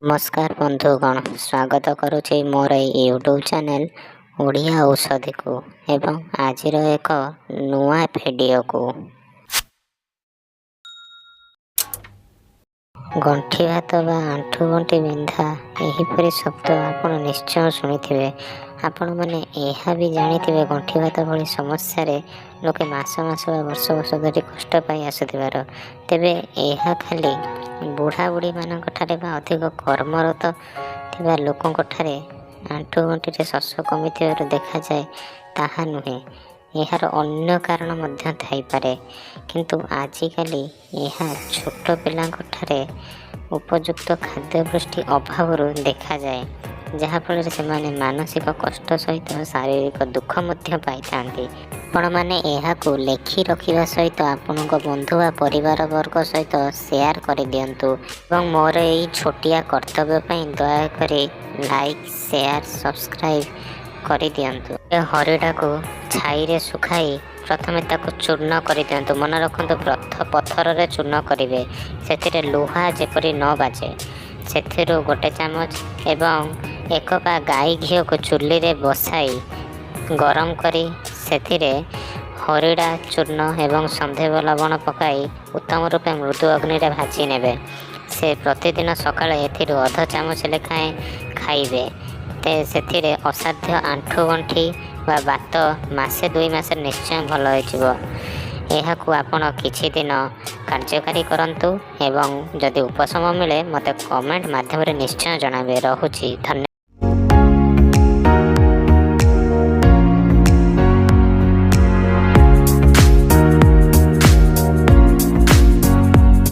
ନମସ୍କାର ବନ୍ଧୁଗଣ, ସ୍ୱାଗତ କରୁଛି ମୋର ଏଇ ୟୁଟ୍ୟୁବ୍ ଚ୍ୟାନେଲ୍ ଓଡ଼ିଆ ଔଷଧିକୁ ଏବଂ ଆଜିର ଏକ ନୂଆ ଭିଡ଼ିଓକୁ। ଗଣ୍ଠିବାତ ବା ଆଣ୍ଠୁଗଣ୍ଠି ବିନ୍ଧା, ଏହିପରି ଶବ୍ଦ ଆପଣ ନିଶ୍ଚୟ ଶୁଣିଥିବେ। ଆପଣମାନେ ଏହା ବି ଜାଣିଥିବେ, ଗଣ୍ଠିବାତ ଭଳି ସମସ୍ୟାରେ ଲୋକେ ମାସ ମାସ ବା ବର୍ଷ ବର୍ଷ ଧରି କଷ୍ଟ ପାଇ ଆସୁଥିବାର। ତେବେ ଏହା ଖାଲି ବୁଢ଼ା ବୁଢ଼ୀମାନଙ୍କ ଠାରେ ବା ଅଧିକ କର୍ମରତ ଥିବା ଲୋକଙ୍କ ଠାରେ ଆଣ୍ଠୁଗଣ୍ଠିରେ ଶସ କମିଥିବାରୁ ଦେଖାଯାଏ ତାହା ନୁହେଁ, ଏହାର ଅନ୍ୟ କାରଣ ମଧ୍ୟ ଥାଇପାରେ। କିନ୍ତୁ ଆଜିକାଲି ଏହା ଛୋଟ ପିଲାଙ୍କ ଠାରେ ଉପଯୁକ୍ତ ଖାଦ୍ୟ ପୁଷ୍ଟି ଅଭାବରୁ ଦେଖାଯାଏ, ଯାହାଫଳରେ ସେମାନେ ମାନସିକ କଷ୍ଟ ସହିତ ଶାରୀରିକ ଦୁଃଖ ମଧ୍ୟ ପାଇଥାନ୍ତି। ଆପଣମାନେ ଏହାକୁ ଲେଖି ରଖିବା ସହିତ ଆପଣଙ୍କ ବନ୍ଧୁ ବା ପରିବାର ବର୍ଗ ସହିତ ସେୟାର କରିଦିଅନ୍ତୁ ଏବଂ ମୋର ଏଇ ଛୋଟିଆ କର୍ତ୍ତବ୍ୟ ପାଇଁ ଦୟାକରି ଲାଇକ୍, ସେୟାର, ସବସ୍କ୍ରାଇବ୍ କରିଦିଅନ୍ତୁ। ଏ ହରିଡ଼ାକୁ ଛାଇରେ ଶୁଖାଇ ପ୍ରଥମେ ତାକୁ ଚୂର୍ଣ୍ଣ କରିଦିଅନ୍ତୁ। ମନେ ରଖନ୍ତୁ, ପଥରରେ ଚୂର୍ଣ୍ଣ କରିବେ, ସେଥିରେ ଲୁହା ଯେପରି ନ ବାଜେ। ସେଥିରୁ ଗୋଟେ ଚାମଚ ଏବଂ ଏକ ପା ଗାଈ ଘିଅକୁ ଚୁଲିରେ ବସାଇ ଗରମ କରି ସେଥିରେ ହରିଡ଼ା ଚୂର୍ଣ୍ଣ ଏବଂ ସନ୍ଧୈବ ଲବଣ ପକାଇ ଉତ୍ତମ ରୂପେ ମୃଦୁ ଅଗ୍ନିରେ ଭାଜି ନେବେ। ସେ ପ୍ରତିଦିନ ସକାଳେ ଏଥିରୁ ଅଧ ଚାମଚ ଲେଖାଏଁ ଖାଇବେ। ସେଥିରେ ଅସାଧ୍ୟ ଆଣ୍ଠୁଗଣ୍ଠି ବା ବାତ ମାସେ 2 ମାସରେ ନିଶ୍ଚୟ ଭଲ ହୋଇଯିବ। ଏହାକୁ ଆପଣ କିଛି ଦିନ କାର୍ଯ୍ୟକାରୀ କରନ୍ତୁ ଏବଂ ଯଦି ଉପଶମ ମିଳେ, ମୋତେ କମେଣ୍ଟ ମାଧ୍ୟମରେ ନିଶ୍ଚୟ ଜଣାଇବେ। ରହୁଛି, ଧନ୍ୟବାଦ।